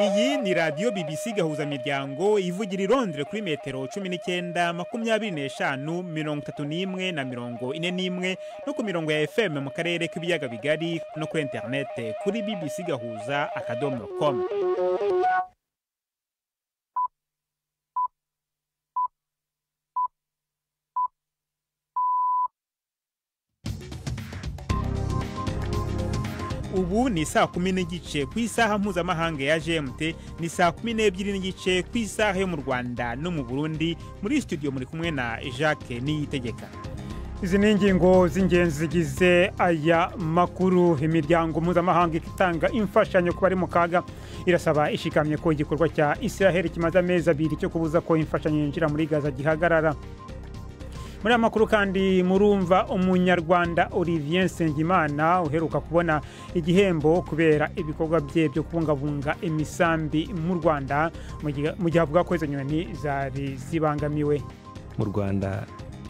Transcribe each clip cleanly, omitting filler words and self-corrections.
Iyi ni radiyo BBC Gahuzamiryango ivugira i Londres kuri metero 19, 25, 31 na 41, no ku mirongo ya FM mu karere k'ibiyaga bigari, no kuri interinete kuri bbcgahuza.com. Ubu ni 10:30 ku isaha mpuzamahanga ya GMT, ni 12:30 ku isaha yo mu Rwanda no mu Burundi. Muri studio muri kumwe na Jacques Niyitegeka. Izi ni ingingo z'ingenzi zigize aya makuru. Imiryango mpuzamahanga itanga imfashanyo ku bari mu kaga irasaba ishikamye ko igikorwa cya Israel kimaze amezi 2 cyo kubuza ko imfashanyo yinjira muri Gaza gihagarara. Muri amakuru kandi murumva umunyarwanda Olivier Nsengimana uheruka kubona igihembo kubera ibikorwa bye byo kubungabunga imisambi mu Rwanda, mu gihe avuga ko izo nyoni zari zibangamiwe. Mu Rwanda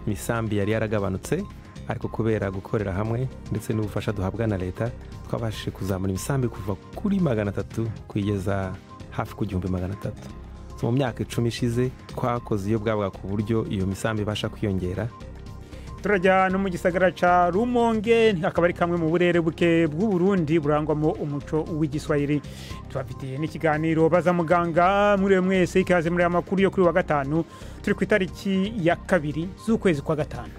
imisambi yari yaragabanutse, ariko kubera gukorera hamwe ndetse n'ubufasha duhabwa na leta twabashije kuzamura imisambi kuva kuri 300 kugeza hafi ku 1300. Mu myaka 10 ishize twakoze iyo bwabwa ku buryo iyo misambi ibasha kwiyongera. Turajya no mu gisagara ca Rumonge, akaba ari kamwe mu burere buke bw'u Burundi burangwamo umuco w'igiswahili. Tubafitiye n'ikiganiro Baza Muganga. Muri mwese ikaze muri amakuru yo kuri wa gatanu, turi ku itariki ya 2 z'ukwezi kwa 5.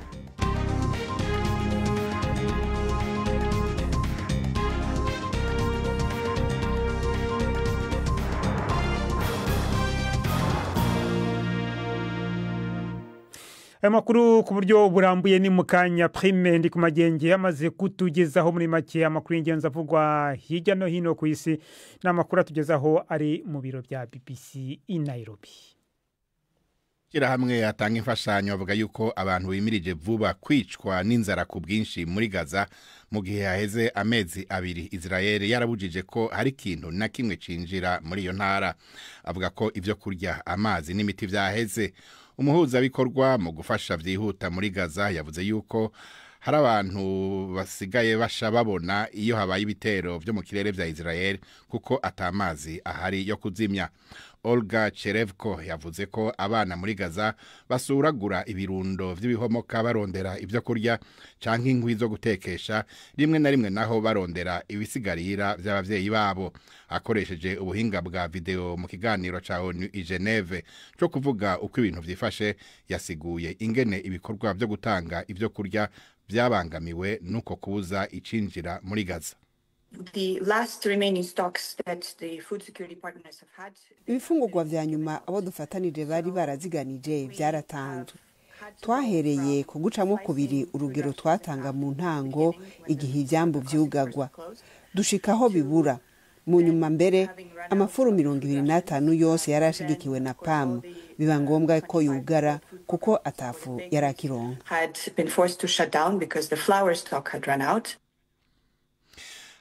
Amakuru ku buryo burambuye ni mukanya. Prime ndi ku magenge yamaze kutugezaho muri make amakuru y'ingenzi avugwa hirya no hino ku isi, n'amakuru atugezaho ari mu biro bya BBC i Nairobi. Hamwe atanga imfashanyo avuga yuko abantu bimirije vuba kwicwa n'inzara ku bwinshi muri Gaza, mu gihe haheze amezi 2 Israel yarabujije ko hari ikintu na kimwe cinjira muri iyo ntara. Avuga ko ivyo kurya, amazi n'imiti vyaheze. Umuhuzabikorwa mu gufasha vyihuta muri Gaza yavuze yuko hari abantu basigaye basha babona iyo habaye ibitero vyo mu kirere vya Israel, kuko atamazi ahari yo kuzimya. Olga Cherevko yavuze ko abana muri Gaza basuragura ibirundo vy'ibihomoka barondera ivyo kurya canke inkwi zo gutekesha, rimwe na rimwe naho barondera ibisigarira vy'abavyeyi babo. Akoresheje ubuhinga bwa video mu kiganiro ca ONU i Geneve cyo kuvuga uko ibintu vyifashe, yasiguye ingene ibikorwa vyo gutanga ivyo kurya byabangamiwe nuko kubuza icinjira muri Gaza. Ibifungurwa vya nyuma abo dufatanije bari baraziganije byaratanzwe. Twahereye ku gucamo kubiri urugero twatanga mu ntango igihe ivyambu vyugagwa, dushikaho bibura. Mu nyuma mbere amafuru 25 yose yarashigikiwe na PAM, biba ngombwa ko yugara kuko atafu yarakironka.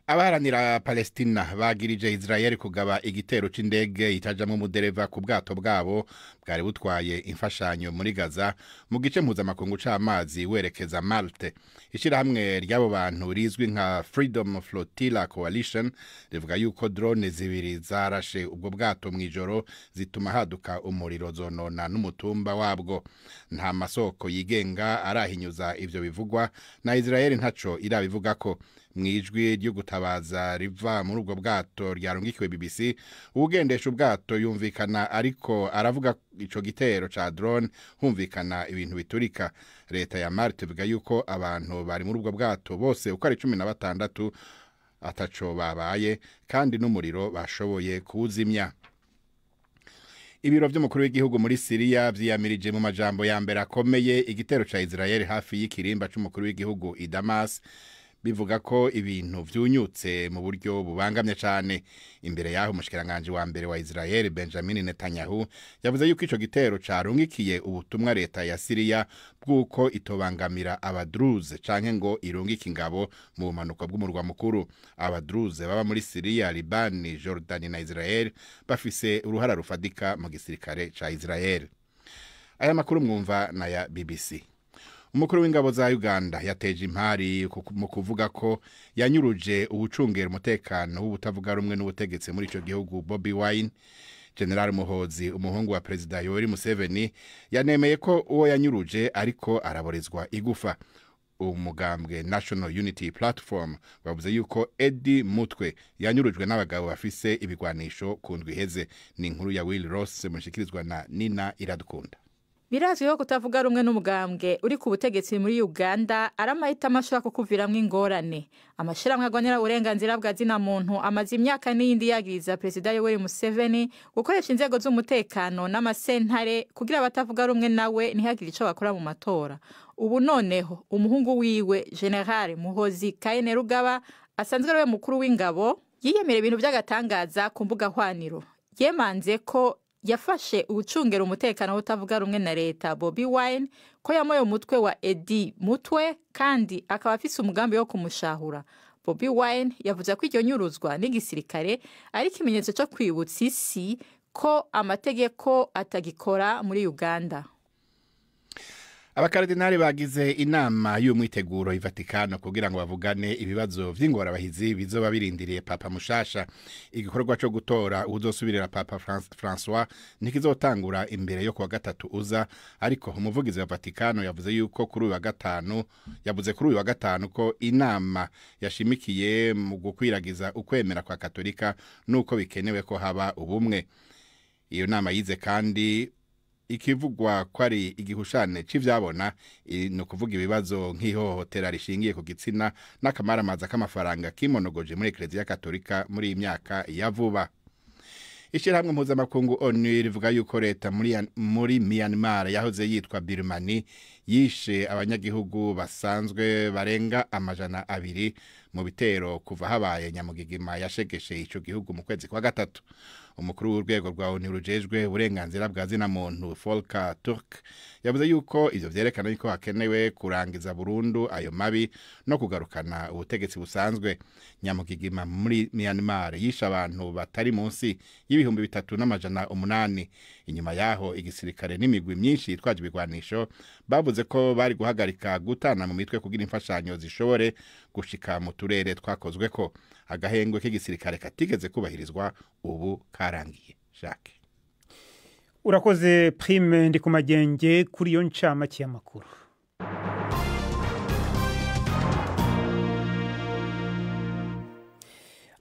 Abaharanira Palestina bagirije Israel kugaba igitero c'indege itajamwo umudereva ku bwato bwabo bwari butwaye imfashanyo muri Gaza mu gice mpuzamakungu c'amazi werekeza Malte. Ishirahamwe ry'abo bantu rizwi nka Freedom Flotilla Coalition rivuga yuko drone 2 zarashe ubwo bwato mw'ijoro zituma haduka umuriro zonona n'umutumba wabwo. Nta masoko yigenga arahinyuza ivyo bivugwa, na Israel ntaco irabivugako. Mwijwi ryo gutabaza riva muri ubwo bwato ryarungikiwe BBC, ugendesha ubwato yumvikana ariko aravuga ico gitero ca drone, humvikana ibintu biturika. Leta ya Malte ivuga yuko abantu bari muri ubwo bwato bose uko ari 16 ataco babaye, kandi n'umuriro bashoboye kuwuzimya. Ibiro vy'umukuru w'igihugu muri Syria vyiyamirije mu majambo ya mbere akomeye igitero ca Israel hafi y'ikirimba c'umukuru w'igihugu i Damas, bivuga ko ibintu vyunyutse mu buryo bubangamye cyane. Imbere yaho umushikiranganje wa mbere wa Israel Benjamin Netanyahu yavuze yuko ico gitero carungikiye ubutumwa leta ya Syria bw'uko itobangamira abadruze canke ngo irungike ingabo mu bumanuko bw'umurwa mukuru. Abadruze baba muri Syria, Liban, Jordan na Israel bafise uruhara rufadika mu gisirikare ca Israel. Aya makuru mwumva na ya BBC. Umukuru w'ingabo za Uganda yateje impari mu kuvuga ko yanyuruje uwucungera umutekano w'ubutavuga rumwe n'ubutegetsi muri ico gihugu Bobi Wine. General Muhozi, umuhungu wa Perezida Yoweri Museveni, yanemeye ko uwo yanyuruje ariko araborezwa igufa. Umugambwe National Unity Platform bavuze yuko Eddie Mutwe yanyurujwe n'abagabo bafise ibigwanisho ku ndwi iheze. Ni inkuru ya Will Ross mushikirizwa na Nina Iradukunda. Birazwi ko kutavuga rumwe n'umugambwe uri ku butegetsi muri Uganda ari amahitamo ashobora kukuviramwo ingorane. Amashirahamwe agwanira uburenganzira bwa zina muntu amaze imyaka n'iyindi yagiriza Perezida Yoweri Museveni gukoresha inzego z'umutekano n'amasentare kugira abatavuga rumwe nawe ntihagire ico bakora mu matora. Ubu noneho umuhungu wiwe General Muhozi Kainerugaba asanzwe ari we mukuru w'ingabo yiyemera ibintu by'agatangaza ku mbuga hwaniro. Yemanze ko yafashe ubucungera umutekano utavuga rumwe na leta Bobi Wine, ko yamoye umutwe wa Eddie Mutwe kandi akaba afise umugambi wo kumushahura. Bobi Wine yavuze ko iryo nyuruzwa n'igisirikare ari ikimenyetso cyo kwibutsa isi ko amategeko atagikora muri Uganda. Abakaradinali bagize inama y'umwiteguro i Vatikano kugira ngo bavugane ibibazo vy'ingorabahizi bizoba birindiriye Papa mushasha. Igikorwa co gutora uzosubirira Papa François ntikizotangura imbere yo kuwa gatatu uza, ariko umuvugizi wa Vatikano yavuze yuko kuri uyu wa gatanu yavuze kuri uyu wa gatanu ko inama yashimikiye mu gukwiragiza ukwemera kwa Katolika nuko bikenewe ko haba ubumwe. Iyo nama yize kandi ikivugwa ko ari igihushane c'ivyabona, ni ukuvuga ibibazo nk'ihohotera rishingiye ku gitsina n'akamaramaza k'amafaranga kimonogoje muri Eklezia Katolika muri iyi myaka ya vuba. Ishirahamwe mpuzamakungu ONU rivuga yuko leta muri Myanmar yahoze yitwa Birmani yishe abanyagihugu basanzwe barenga 200 mu bitero kuva habaye nyamugigima yashegeshe ico gihugu mu kwezi kwa gatatu. Umukuru w'urwego rwa ONU rujejwe uburenganzira bwa zina muntu Volker Turk yavuze yuko ivyo vyerekana yuko hakenewe kurangiza burundu ayo mabi no kugarukana ubutegetsi busanzwe. Nyamugigima muri Myanmar yishe abantu batari munsi y'3800. Inyuma yaho igisirikare n'imigwi myinshi yitwaje ibigwanisho bavuze ko bari guhagarika gutana mu mitwe kugira imfashanyo zishobore gushika mu turere twakozwe ko agahengwe k'igisirikare katigeze kubahirizwa ubu karangiye. Jacques, urakoze Prime ndi ku magenge kuri iyo ncamake y'amakuru.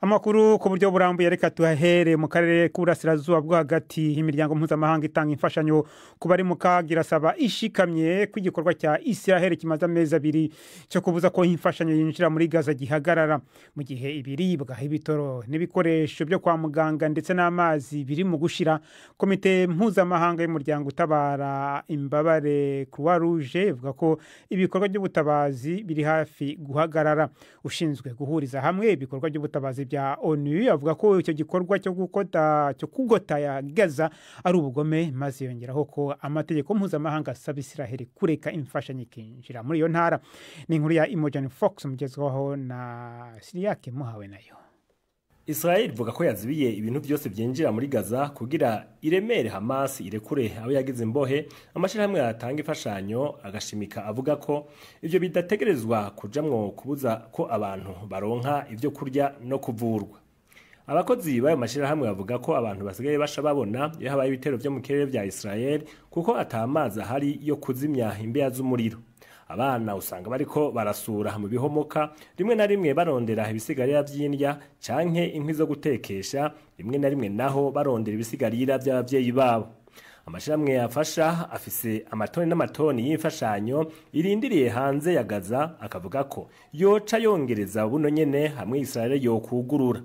Amakuru ku buryo burambuye reka tuhahere mu karere k'uburasirazuba bwo hagati. Imiryango mpuzamahanga itanga imfashanyo ku bari mu kaga irasaba ishikamye ko igikorwa cya Israel kimaze amezi 2 cyo kubuza ko imfashanyo yinjira muri Gaza gihagarara, mu gihe ibiribwa, ibitoro n'ibikoresho byo kwa muganga ndetse n'amazi biri mu gushira. Komite mpuzamahanga y'umuryango utabara imbabare Croix Rouge ivuga ko ibikorwa by'ubutabazi biri hafi guhagarara. Ushinzwe guhuriza hamwe ibikorwa by'ubutabazi bya ONU avuga ko icyo gikorwa cyo gukota cyo kugota ya Gaza ari ubugome, maze yongeraho ko amategeko mpuzamahanga asaba Israel kureka imfashanyo ikinjira muri iyo ntara. Ni inkuru ya Imogen Fox mugezwaho na Siriyake muhawe nayo. Israel ivuga ko yazibiye ibintu byose byinjira muri Gaza kugira iremere Hamas irekure aho yagize imbohe. Amashirahamwe atanga imfashanyo agashimika avuga ko ivyo bidategerezwa kujamwo kubuza ko abantu baronka ivyo kurya no kuvurwa. Abakozi bayo mashirahamwe bavuga ko abantu basigaye basha babona iyo habaye ibitero vyo mu kirere vya Israel kuko atamazi ahari yo kuzimya imbeya z'umuriro. Abana usanga bariko barasura mu bihomoka, rimwe na rimwe barondera ibisigarira vy'indya canke inkwi zo gutekesha, rimwe na rimwe naho barondera ibisigarira by'abavyeyi babo. Amashirahamwe yafasha afise amatoni n'amatoni y'imfashanyo irindiriye hanze ya Gaza, akavuga ko yoca yongereza buno nyene hamwe Israel yokugurura.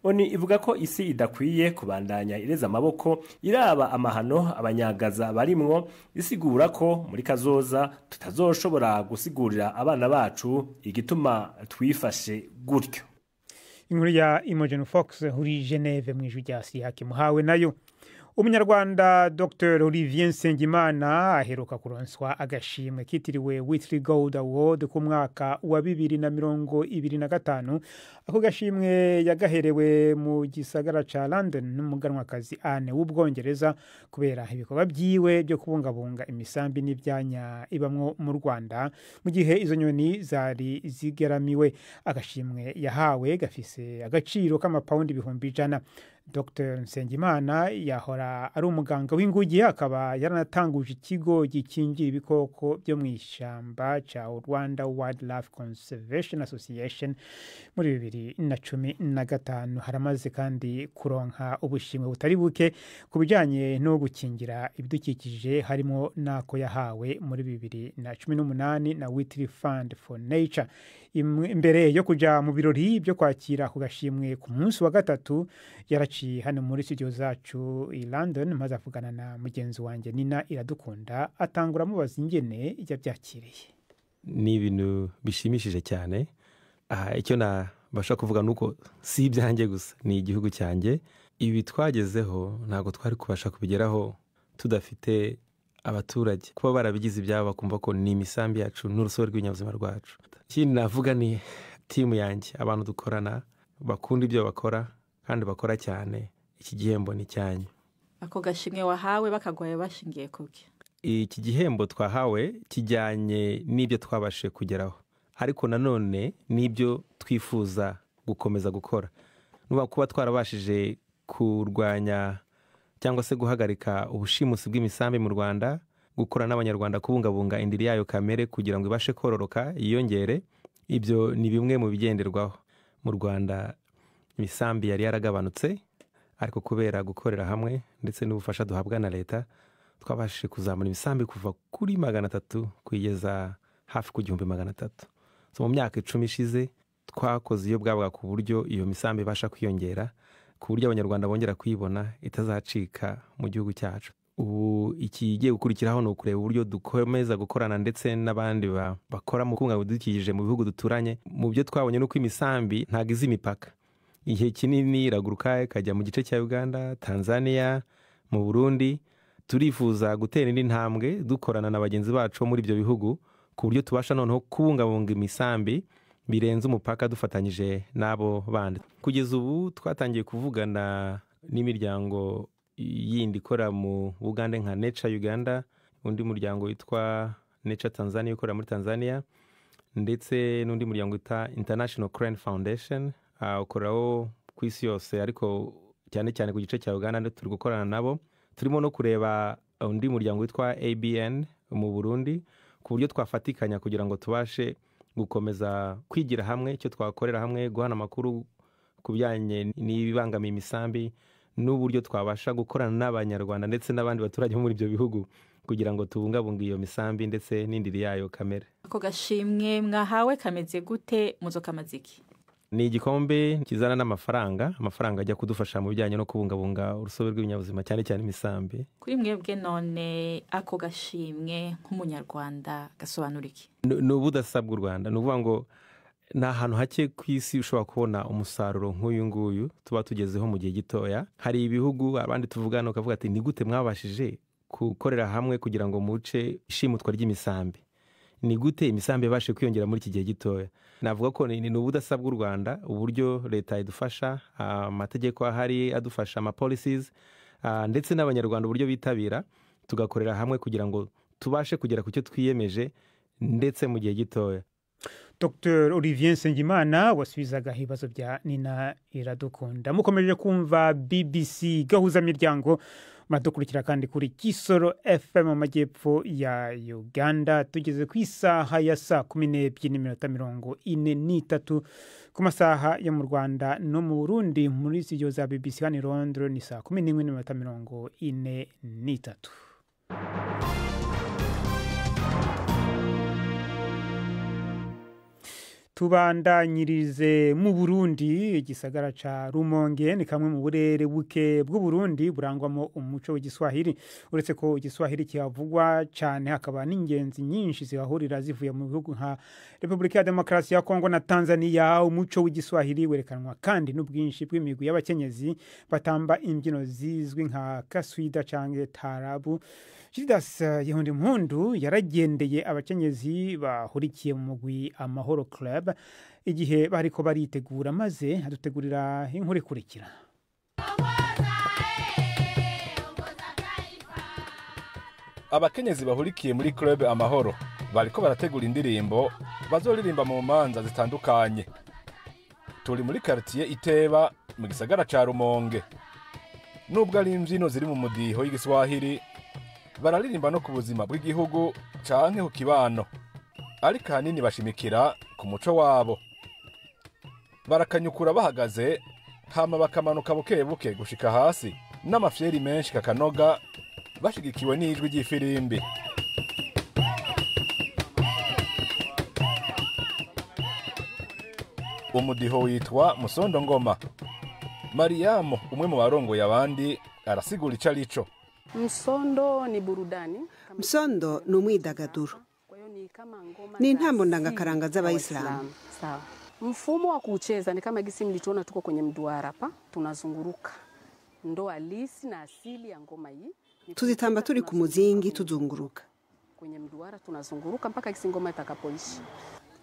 ONU ivuga ko isi idakwiye kubandanya ireza amaboko iraba amahano abanyagaza barimwo, isigura ko muri kazoza tutazoshobora gusigurira abana bacu igituma twifashe gutyo. Inkuru ya Imogen Fox uri Geneve mu ijwi rya Siriyake muhawe nayo. Umunyarwanda Dr Olivier Nsengimana aheruka kuronswa agashimwe kitiriwe Whitley Gold Award ku mwaka wa 2025. Ako gashimwe yagaherewe mu gisagara ca London n'umuganwakazi Anne w'Ubwongereza kubera ibikorwa byiwe byo kubungabunga imisambi n'ibyanya ibamwo mu Rwanda mu gihe izo nyoni zari zigeramiwe. Agashimwe yahawe gafise agaciro k'amapawundi 100,000. Dr Nsengimana yahora ari umuganga w'inguge, akaba yaranatanguje ikigo gikingira ibikoko byo mu ishyamba cya Rwanda Wildlife Conservation Association muri 2015. Haramaze kandi kuronka ubushimwe butari buke ku bijyanye no gukingira ibidukikije, harimo n'ako yahawe muri 2018 na Whitley Fund for Nature. Imbere yo kujya mu birori byo kwakira ku gashimwe ku munsi wa gatatu, yaraciye hano muri studio zacu i London maze avugana na mugenzi wanjye Nina Iradukunda, atangura amubaza ingene yabyakiriye. Ni ibintu bishimishije cyane. Icyo nabasha kuvuga ni uko si ibyanjye gusa, ni igihugu cyanjye. Ibi twagezeho ntabwo twari kubasha kubigeraho tudafite abaturage kuba barabigize ibyabo, bakumva ko ni imisambi yacu n'urusobe rw'ibinyabuzima rwacu. Ikindi navuga ni timu yanjye, abantu dukorana bakunda ibyo bakora kandi bakora cyane. Iki gihembo ni cyanyu. Ako gashimwe wahawe bakaguhaye bashingiye kuki? Iki gihembo twahawe kijyanye n'ibyo twabashije kugeraho, ariko nanone n'ibyo twifuza gukomeza gukora. Nuba kuba twarabashije kurwanya cyangwa se guhagarika ubushimusi bw'imisambi mu Rwanda, gukora n'Abanyarwanda kubungabunga indiri yayo kamere kugira ngo ibashe kororoka yiyongere, ibyo ni bimwe mu bigenderwaho. Mu Rwanda imisambi yari yaragabanutse, ariko kubera gukorera hamwe ndetse n'ubufasha duhabwa na leta, twabashije kuzamura imisambi kuva kuri 300 kugeza hafi ku 1300. So mu myaka 10 ishize twakoze iyo bwabaga ku buryo iyo misambi ibasha kwiyongera, ku buryo Abanyarwanda bongera kuyibona itazacika mu gihugu cyacu. Ubu ikigiye gukurikiraho ni ukureba uburyo dukomeza gukorana ndetse n'abandi bakora mu kubungabunga ibidukikije mu bihugu duturanye. Mu byo twabonye nuko imisambi ntabwo izi imipaka, igihe kinini iraguruka ikajya mu gice cya Uganda, Tanzania, mu Burundi. Turifuza gutera indi ntambwe dukorana na bagenzi bacu muri ibyo bihugu ku buryo tubasha noneho kubungabunga imisambi birenze umupaka dufatanyije n'abo bandi. Kugeza ubu twatangiye kuvugana n'imiryango yindi ikora mu Bugande nka Nature Uganda, undi muryango witwa Nature Tanzania ukorera muri Tanzania, ndetse n'undi muryango witwa International Crane Foundation ukoreraho ku isi yose, ariko cyane cyane ku gice cya Uganda turi gukorana nabo. Turimo no kureba undi muryango witwa ABN mu Burundi ku buryo twafatikanya kugira ngo tubashe gukomeza kwigira hamwe icyo twakorera hamwe, guhana amakuru ku bijyanye n'ibibangamiye imisambi n'uburyo twabasha gukorana n'Abanyarwanda ndetse n'abandi baturage muri ibyo bihugu kugira ngo tubungabunge iyo misambi ndetse n'indiri yayo kamere. Ako gashimwe mwahawe kameze gute, muzokamaze iki? Ni igikombe kizana n'amafaranga, amafaranga ajya kudufasha mu bijyanye no kubungabunga urusobe rw'ibinyabuzima cyane cyane imisambi. Kuri mwebwe none ako gashimwe nk'Umunyarwanda gasobanura iki? Ni ubudasa bw'u Rwanda. Ni ukuvuga ngo ni ahantu hake ku isi ushobora kubona umusaruro nk'uyu nguyu tuba tugezeho mu gihe gitoya. Hari ibihugu abandi tuvugana ukavuga ati ni gute mwabashije gukorera hamwe kugira ngo muce ishimutwa ry'imisambi, ni gute imisambi yabashije kwiyongera muri iki gihe gitoya. Navuga ko ni ubudasa bw'u Rwanda, uburyo leta idufasha, amategeko ahari adufasha, ama policies, ndetse n'Abanyarwanda uburyo bitabira, tugakorera hamwe kugira ngo tubashe kugera ku cyo twiyemeje ndetse mu gihe gitoya. Dr Olivier Nsengimana wasubizaga ibibazo bya Nina Iradukunda. Mukomeje kumva BBC Gahuza Miryango, muradukurikira kandi kuri Kisoro FM mu majyepfo ya Uganda. Tugeze ku isaha ya 12:43 ku masaha yo mu Rwanda no mu Burundi. Muri studio za BBC hano i Londres ni 11:43. Tubandanyirize mu Burundi. Igisagara ca Rumonge ni kamwe mu burere buke bw'u Burundi burangwamo umuco w'igiswahili. Uretse ko igiswahili kihavugwa cyane, hakaba n'ingenzi nyinshi zihahurira zivuye mu bihugu nka Repubulika ya Demokarasi ya Kongo na Tanzania. Umuco w'igiswahili werekanwa kandi n'ubwinshi bw'imigwi y'abakenyezi batamba imbyino zizwi nka kaswida canke tarabu. Gildas Yehundi Mpundu yaragendeye abakenyezi bahurikiye mu mugwi Amahoro Club igihe bariko baritegura, maze adutegurira inkuru ikurikira. Abakenyezi bahurikiye muri Club Amahoro bariko barategura indirimbo bazoririmba mu manza zitandukanye. Turi muri quartier Iteba mu gisagara ca Rumonge. Nubwo ari imbyino ziri mu mudiho y'igiswahili, bararirimba no ku buzima bw'igihugu canke ku kibano, ariko ahanini bashimikira ku muco wabo. Barakanyukura bahagaze, hama bakamanuka buke buke gushika hasi n'amafyeri menshi kakanoga, bashigikiwe n'ijwi ry'ifirimbi. Umudiho witwa Musondo Ngoma. Mariamu, umwe mu barongoye abandi, arasigura ico arico. Msondo ni burudani. Msondo ni umwidagaduro, ni intambo ndangakaranga z'abayisilamu. Sawa. Mfumo wa kucheza ni kama gisi mlituona tuko kwenye mduara hapa tunazunguruka. Ndo halisi na asili ya ngoma hii. Tuzitamba turi ku muzingi tuzunguruka. Kwenye mduara tunazunguruka mpaka gisi ngoma itakapoishi.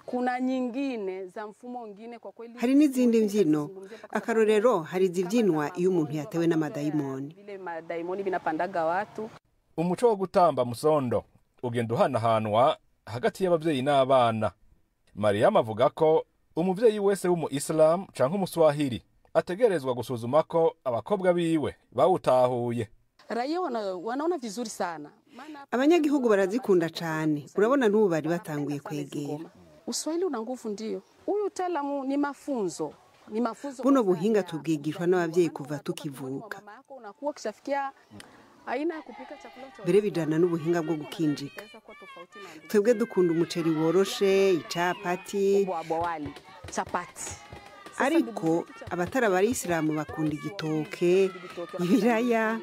Kuna nyingine za mfumo mwingine kwa kweli. Hari n'izindi mbyino. Akarorero, hari izibyinwa iyo umuntu yatewe n'amadayimoni. Vile madaimoni binapandaga watu. Umuco wo gutamba musondo ugenda uhanahanwa hagati y'abavyeyi n'abana. Mariam avuga ko umuvyeyi wese w'umu Islam canke umuswahili ategerezwa gusuzuma ko abakobwa biwe bawutahuye. Raia wanaona vizuri sana. Abanyagihugu barazikunda cane, urabona n'ubu bari batanguye kwegera. Uswahili una nguvu ndio. Huyu utaalamu ni mafunzo. Ni mafunzo. Buno buhinga tubwigishwa n'abavyeyi kuva tukivuka. Unakuwa kishafikia aina ya kupika chakula cha Mbere bijana n'ubuhinga bwo gukinjika. Twebwe dukunda umuceri woroshe, icapati, wali, chapati. Ariko abatari abayisilamu bakunda igitoke, ibiraya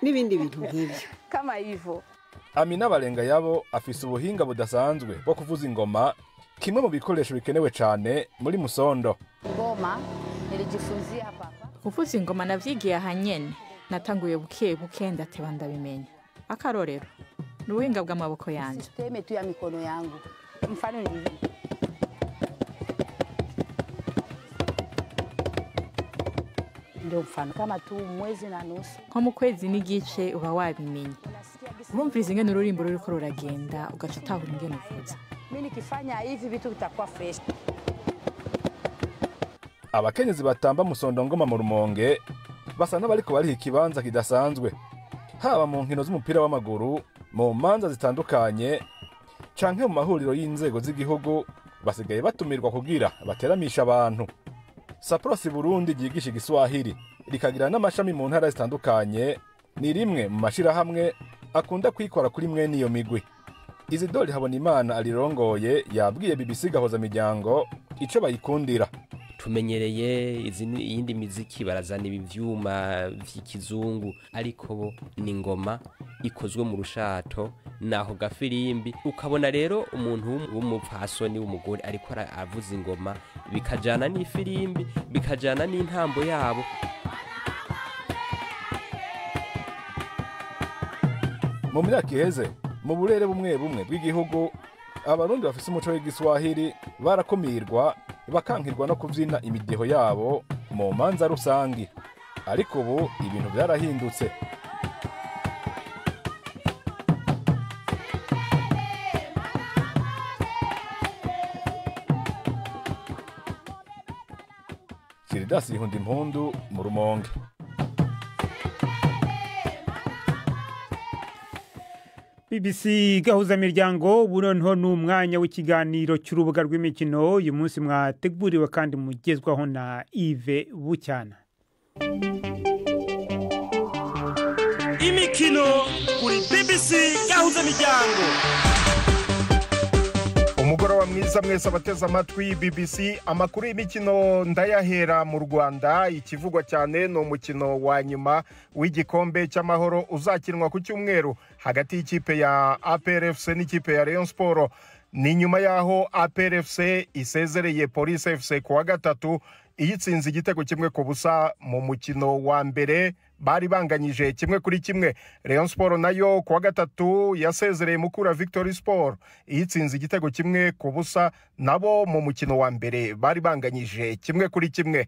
n'ibindi bintu nk'ivyo. Kama hivyo. Amina Barenga yabo afise ubuhinga budasanzwe bwo kuvuza ingoma, kimwe mu bikoresho bikenewe cane muri musondo. Ngoma nilijifunzia hapa hapa. Kuvuza ingoma navyigiye aha nyene, natanguye buke buke ndateba ndabimenya. Akarorero ni ubuhinga bw'amaboko yanje. Sisteme tu ya mikono yangu. Mfano ni hivi. Ndio mfano kama tu mwezi na nusu. Nko mu kwezi n'igice uba wabimenye. Urumviriza ingene ururimbo ruriko ruragenda, ugaca utahura ingene uvuza. Mimi nikifanya hivi vitu vitakuwa fresh. Abakenyezi batamba musondo ngoma mu Rumonge basa n'abariko bariha ikibanza kidasanzwe, haba mu nkino z'umupira w'amaguru, mu manza zitandukanye canke mu mahuriro y'inzego z'igihugu. Basigaye batumirwa kugira bateramisha abantu. Saprosi Burundi ryigisha igiswahili rikagira n'amashami mu ntara zitandukanye, ni rimwe mu mashirahamwe akunda kwikora kuri mwene iyo migwi. Izidori Habonimana alirongoye yabwiye BBC Gahoza Miryango ico bayikundira. Tumenyereye iyindi miziki barazana ibyuma vy'ikizungu, ariko bo ni ngoma ikozwe mu rushato naho gafirimbi. Ukabona rero umuntu w'umupfasoni w'umugore ariko avuza ingoma, bikajana n'ifirimbi, bikajana n'intambo yabo. Mu myaka iheze, mu burere bumwe bumwe bw'igihugu, abarundi bafise umuco w'igiswahili barakumirwa, bakankirwa no kuvyina imidiho yabo mu manza rusangi. Ariko ubu ibintu byarahindutse. Gildas Ihunda Impundu mu Rumonge. BBC Gahuza Miryango, ubu noneho ni umwanya w'ikiganiro cy'urubuga rw'imikino. Uyu munsi mwateguriwe kandi mugezwaho na Yves Bucyana. Imikino kuri BBC Gahuza Miryango. Umugoroba mwiza mwese abateze amatwi BBC. Amakuru y'imikino ndayahera mu Rwanda. Ikivugwa cyane ni umukino wa nyuma w'igikombe cy'amahoro uzakinwa ku cyumweru hagati y'ikipe ya APR FC n'ikipe ya Rayon Sport. Ni nyuma yaho APR FC isezereye Police FC ku wa gatatu iyitsinze igitego 1-0 mu mukino wa mbere bari banganyije 1-1. Rayon Sport nayo ku wa gatatu yasezereye Mukura Victory Sport iyitsinze igitego 1-0, nabo mu mukino wa mbere bari banganyije 1-1.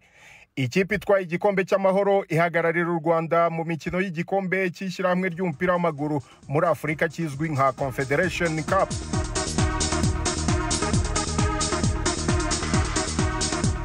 Ikipe itwaye igikombe cy'amahoro ihagararira u Rwanda mu mikino y'igikombe cy'ishyirahamwe ry'umupira w'amaguru muri Afurika kizwi nka Confederation Cup.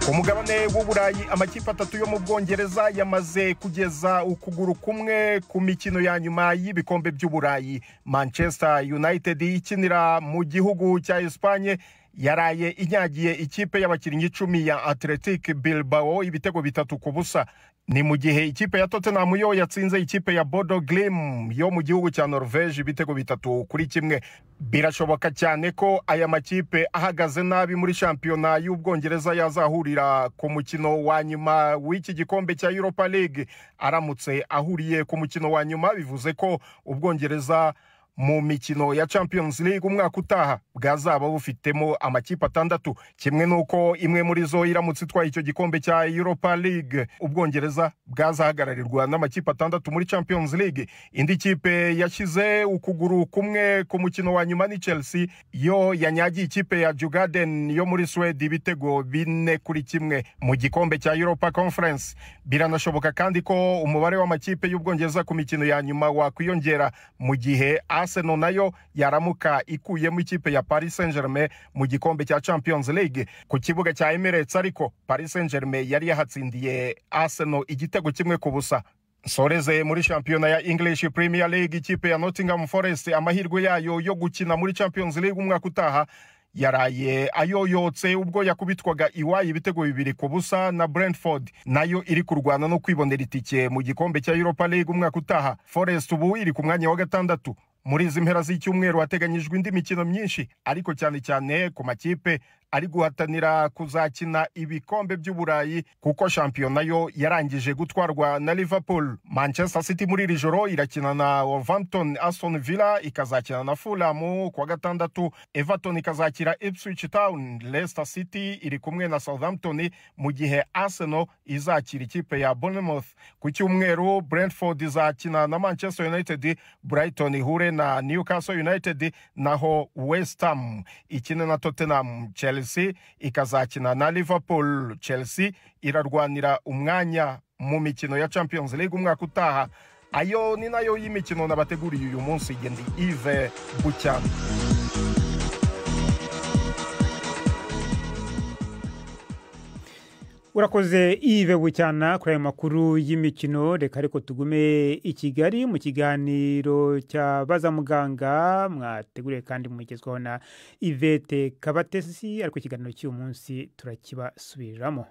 Ku mugabane w'Uburayi, amakipe atatu yo mu Bwongereza yamaze kugeza ukuguru kumwe ku mikino ya nyuma y'ibikombe by'Uburayi. Manchester United ikinira mu gihugu cya Espagne yaraye inyagiye ikipe y'abakinnyi 10 ya Athletic Bilbao ibitego 3-0. Ni mu gihe ikipe ya Tottenham yo yatsinze ikipe ya Bodo Glimt yo mu gihugu cya Norvège ibitego 3-1. Birashoboka cyane ko aya makipe ahagaze nabi muri shampiyona y'Ubwongereza yazahurira ku mukino wa nyuma w'iki gikombe cya Europa League. Aramutse ahuriye ku mukino wa nyuma, bivuze ko Ubwongereza mu mikino ya Champions League umwaka utaha bwazaba bufitemo amakipe 6, kimwe nuko imwe muri zo iramutse itwaye icyo gikombe cya Europa League Ubwongereza bwazahagararirwa n'amakipe 6 muri Champions League. Indi kipe yashyize ukuguru kumwe ku mukino wa nyuma ni Chelsea yo yanyagiye ikipe ya Djurgården yo muri Sweden ibitego 4-1 mu gikombe cya Europa Conference. Biranashoboka kandi ko umubare w'amakipe y'Ubwongereza ku mikino ya nyuma wakwiyongera mu gihe Arsenal nayo yaramuka ikuyemo ikipe ya Paris Saint-Germain mu gikombe cya Champions League. Ku kibuga cya Emirates ariko Paris Saint-Germain yari yahatsindiye Arsenal igitego 1-0. Nsoreze muri shampiyona ya English Premier League, ikipe ya Nottingham Forest amahirwe yayo yo gukina muri Champions League umwaka utaha yaraye ayoyotse ubwo yakubitwaga iwayi ibitego 2-0 na Brentford, nayo iri kurwana no kwibonera itike mu gikombe cya Europa League umwaka utaha. Forest ubu iri ku mwanya wa 6. Muri izi mpera z'icyumweru hateganyijwe indi mikino myinshi, ariko cyane cyane ku makipe ari guhatanira kuzakina ibikombe by'Uburayi, kuko shampiyona yo yarangije gutwarwa na Liverpool. Manchester City muri iri joro irakina na Wolverhampton, Aston Villa ikazakina na Fulham ku wa gatandatu, Everton ikazakira Ipswich Town, Leicester City iri kumwe na Southampton, mu gihe Arsenal izakira ikipe ya Bournemouth. Ku cyumweru Brentford izakina na Manchester United, Brighton ihure na Newcastle United, naho West Ham ikina na Tottenham. Chelsea ikazakina na Liverpool. Chelsea irarwanira umwanya mu mikino ya Champions League umwaka utaha. Ayo ni nayo y'imikino nabateguriye uyu munsi. Gendi Yves Bucyana. Urakoze Yves Bucyana kuri ayo makuru y'imikino. Reka ariko tugume i Kigali mu kiganiro cya Baza Muganga mwateguriye kandi mugezwaho na Yvette Kabatesi, ariko ikiganiro cy'uyu munsi turakibasubiriramo.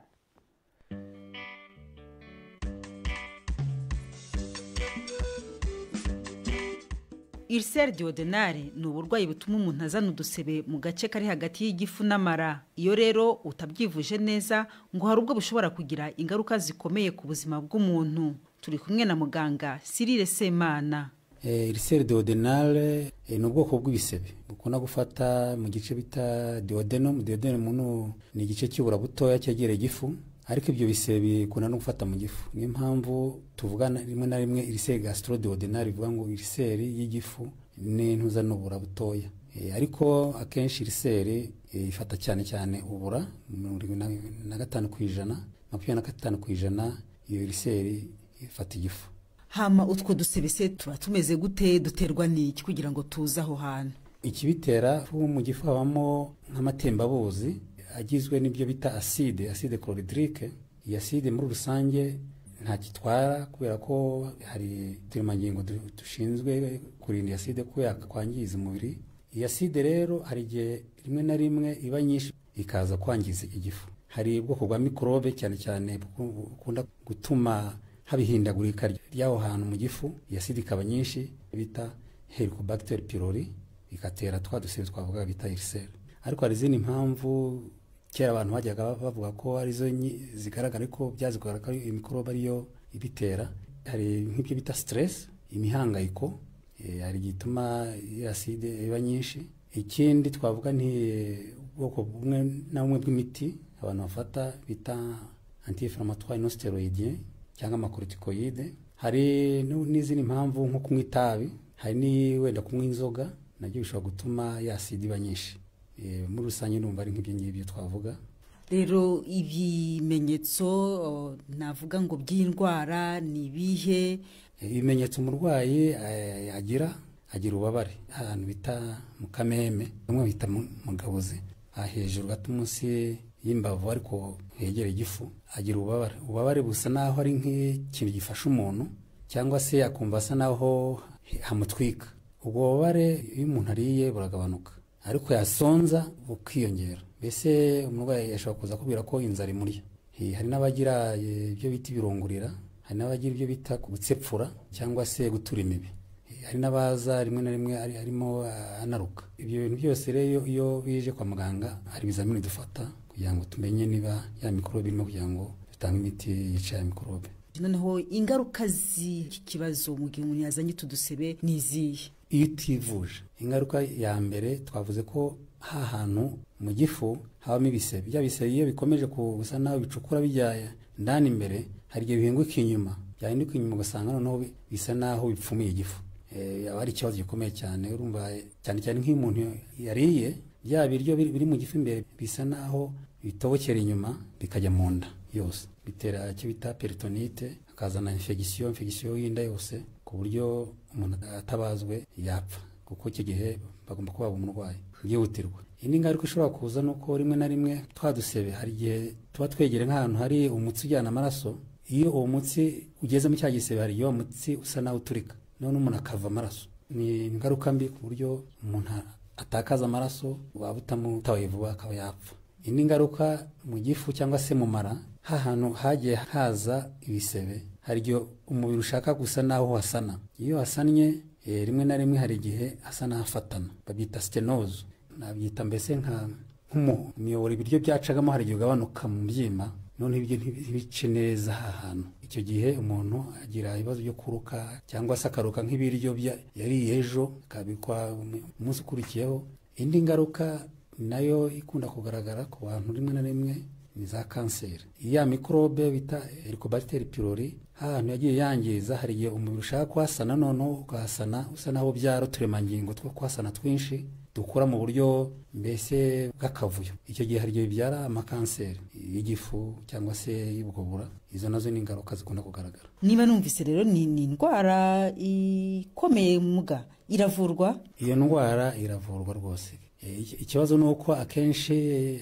Ulcère duodenale ni uburwayi butuma umuntu azana udusebe mu gace kari hagati y'igifu n'amara. Iyo rero utabyivuje neza ngo hari ubwo bushobora kugira ingaruka zikomeye ku buzima bw'umuntu. Turi kumwe na muganga Cyril Semana. Ulcère duodenale ni ubwoko bw'ibisebe bukunda gufata mu gice bita duodenum. Duodenum ni igice cy'ubura butoya cyegereye igifu, ariko ibyo bisebe bikunda no gufata mu gifu. Niyo mpamvu tuvuga rimwe na rimwe ulcère gastro-duodenale, bivuga ngo ulcère y'igifu n'intuza n'ubura butoya. Ariko akenshi ulcère ifata cyane cyane ubura 75%, 25% iyo ulcère ifata igifu. Hama utwo dusebe se tuba tumeze gute, duterwa n'iki kugira ngo tuze aho hantu? Ikibitera mu gifu habamo nk'amatembabuzi agizwe n'ibyo bita acide, acide chlorhydrique. Iyi acide muri rusange nta kitwara kubera ko hari uturemangingo dushinzwe kurinda acide ko yakwangiza umubiri. Iyi acide rero hari igihe rimwe na rimwe iba nyinshi ikaza kwangiza igifu. Hari ubwoko bwa mikorobe cyane cyane bukunda gutuma haba ihindagurika ry'aho hantu mu gifu, iyi acide ikaba nyinshi bita Helicobacter pylori, igatera twa dusebe twavuga bita ulcère. Ariko hari izindi mpamvu kera abantu bajyaga bavuga ko arizo zigaragara, ariko byazigaragara ko imikorobe ariyo ibitera. Hari nk'ibyo bita stress, imihangayiko, hari igituma acide iba nyinshi. Ikindi twavuga ni ubwoko bumwe na bumwe bw'imiti abantu bafata bita anti-inflammatoire non stéroïdien cyangwa amakortikoide. Hari n'izindi mpamvu nko kunywa itabi, hari ni wenda kunywa inzoga, nabyo bishobora gutuma acide iba nyinshi. Muri rusange ndumva ari nk'ibyo ngibyo twavuga. Rero ibimenyetso navuga ngo by'indwara ni ibihe? Ibimenyetso umurwayi agira ububabare ahantu bita mu kameme, bamwe bita mu gabuze, hejuru gato munsi y'imbavu ariko hegereye igifu, agira ububabare. Ububabare busa naho ari nk'ikintu gifasha umuntu, cyangwa se akumva asa naho hamutwika. Ubwo bubabare iyo umuntu ariye buragabanuka, ariko yasonza bukiyongera. Mbese umurwayi ashobora kuza akubwira ko inzara imurya. Hari n'abagira ibyo bita ibirungurira, hari n'abagira ibyo bita gutsepfura cyangwa se gutura imibi, hari n'abaza rimwe na rimwe arimo anaruka. Ibyo bintu byose rero iyo bije kwa muganga hari ibizamini dufata kugira ngo tumenye niba ya mikorobe irimo, kugira ngo dutange imiti yica ya mikorobe. Noneho ingaruka z'iki kibazo mu gihe umuntu yazanye utu dusebe ni izihe? Iyo utivuje, ingaruka ya mbere twavuze ko hantu mu gifu habamo ibisebe. Bya bisebe iyo bikomeje gusa naho bicukura bijya ndani imbere, hari igihe bihinguka inyuma, byahinduka inyuma ugasanga noneho bisa naho bipfumuye igifu. Aba ari ikibazo gikomeye cyane. Urumva cyane cyane nk'iyo umuntu yariye, bya biryo biri mu gifu imbere bisa naho bitobokera inyuma bikajya mu nda yose, bitera icyo bita peritonite, hakazana infection y'inda yose, ku buryo umuntu atabazwe yapfa, kuko icyo gihe bagomba kubaga umurwayi byihutirwa. Indi ngaruka ishobora kuza nuko rimwe na rimwe twa dusebe hari igihe tuba twegere nk'ahantu hari umutsi ujyana amaraso. Iyo uwo mutsi ugeze mu cya gisebe, hari igihe uwo mutsi usa naho uturika, none umuntu akava amaraso. Ni ingaruka mbi ku buryo umuntu atakaza amaraso, waba utamutaye vuba akaba yapfa. Indi ngaruka mu gifu cyangwa se mu mara, hahantu hagiye haza ibisebe, hari igihe umubiri ushaka gusa naho hasana. Iyo hasannye rimwe na rimwe hari igihe hasa n'ahafatana, babyita stenose. Nabyita mbese nka nk'umuyoboro ibiryo byacagamo, hari igihe ugabanuka mu mbyima, none ibyo ntibice neza ahantu. Icyo gihe umuntu agira ibibazo byo kuruka, cyangwa se akaruka nk'ibiryo yariye ejo akabikwa umunsi ukurikiyeho. Indi ngaruka nayo ikunda kugaragara ku bantu rimwe na rimwe ni za kanseri. Ya mikorobe bita Helicobacter pylori, ahantu yagiye yangiza, hari igihe umubiri ushaka kuhasana, noneho ukahasana usa naho byara uturemangingo two kuhasana twinshi dukura mu buryo mbese bw'akavuyo. Icyo gihe hari igihe bibyara amakanseri y'igifu cyangwa se y'ubwobura. Izo nazo ni ingaruka zikunda kugaragara. Niba numvise rero ni indwara ikomeye muga, iravurwa? Iyo ndwara iravurwa rwose. Ikibazo ni uko akenshi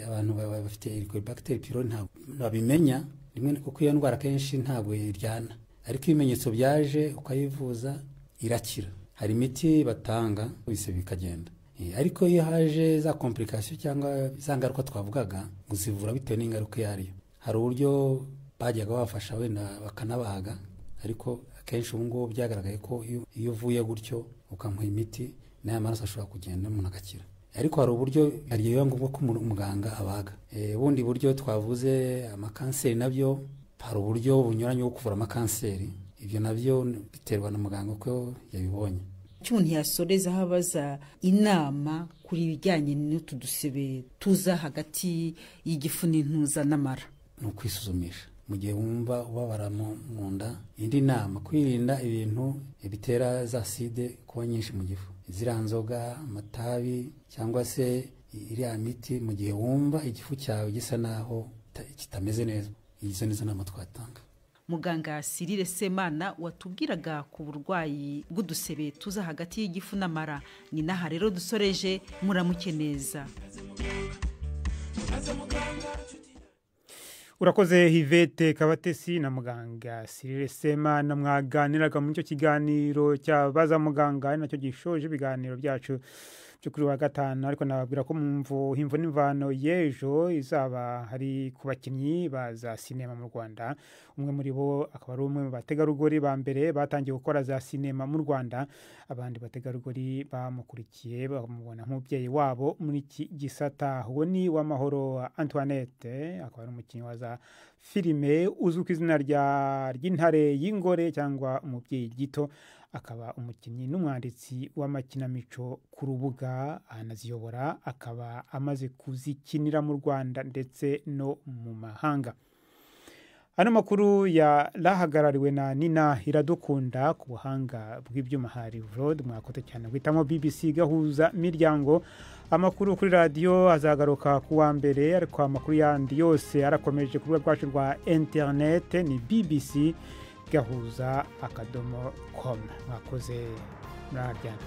abantu bafite Helicobacter pylori ntabwo babimenya rimwe, kuko iyo ndwara akenshi ntabwo iryana, ariko ibimenyetso byaje ukayivuza irakira. Hari imiti batanga bise bikagenda, ariko iyo haje za complication cyangwa za ngaruka twavugaga, kuzivura bitewe n'ingaruka iyo ariyo. Hari uburyo bajyaga bafasha wenda bakanabaga, ariko akenshi ubu ngubu byagaragaye ko iyo uvuye gutyo ukamuha imiti n'aya maraso ashobora kugenda umuntu agakira. Ariko hari uburyo hari biba ngombwa ko umuganga abaga. Ubundi buryo twavuze amakanseri, nabyo hari uburyo bunyuranye bwo kuvura amakanseri, ibyo nabyo biterwa na muganga uko yabibonye. Icyo umuntu yasoreza abaza inama kuri ibijyanye n'utu dusebe tuza hagati y'igifu n'intuza n'amara, ni ukwisuzumisha mu gihe wumva ubabara mu nda. Indi nama, kwirinda ibintu bitera za acide kuba nyinshi mu gifu, ziriya nzoga, amatabi cyangwa se iriya miti, mu gihe wumva igifu cyawe gisa naho kitameze neza. Izo nizo nama twatanga. Muganga Cyrille Semana watubwiraga ku burwayi bw'udusebe tuza hagati y'igifu n'amara. Ni naha rero dusoreje, muramuke neza. Urakoze Yvette Kabatesi na muganga Cyrille Semana mwaganiraga muri icyo kiganiro cya Baza Muganga, ari nacyo gishoje ibiganiro byacu byo kuri wa gatanu, ariko nababwira ko mu mvo imvo n'imvano y'ejo izaba hari ku bakinnyi ba za sinema mu Rwanda. Umwe muri bo akaba ari umwe mu bategarugori ba mbere batangiye gukora za sinema mu Rwanda. Abandi bategarugori bamukurikiye bamubona nk'umubyeyi wabo muri iki gisata. Uwo ni Uwamahoro Antoinette, akaba ari umukinnyi wa za filime uzwi ku izina ry'Intare y'Ingore cyangwa Umubyeyi Gito, akaba umukinnyi n'umwanditsi w'amakinamico ku rubuga, anaziyobora, akaba amaze kuzikinira mu Rwanda ndetse no mu mahanga. Ano makuru yarahagarariwe na Nina Iradukunda ku buhanga bw'ibyuma hari Vlod. Mwakoze cyane guhitamo BBC Gahuza Miryango. Amakuru kuri radiyo azagaruka ku wa mbere, ariko amakuru yandi yose arakomeje ku rubuga rwacu rwa interinete ni bbcgahuza.com. Mwakoze, muraharyana.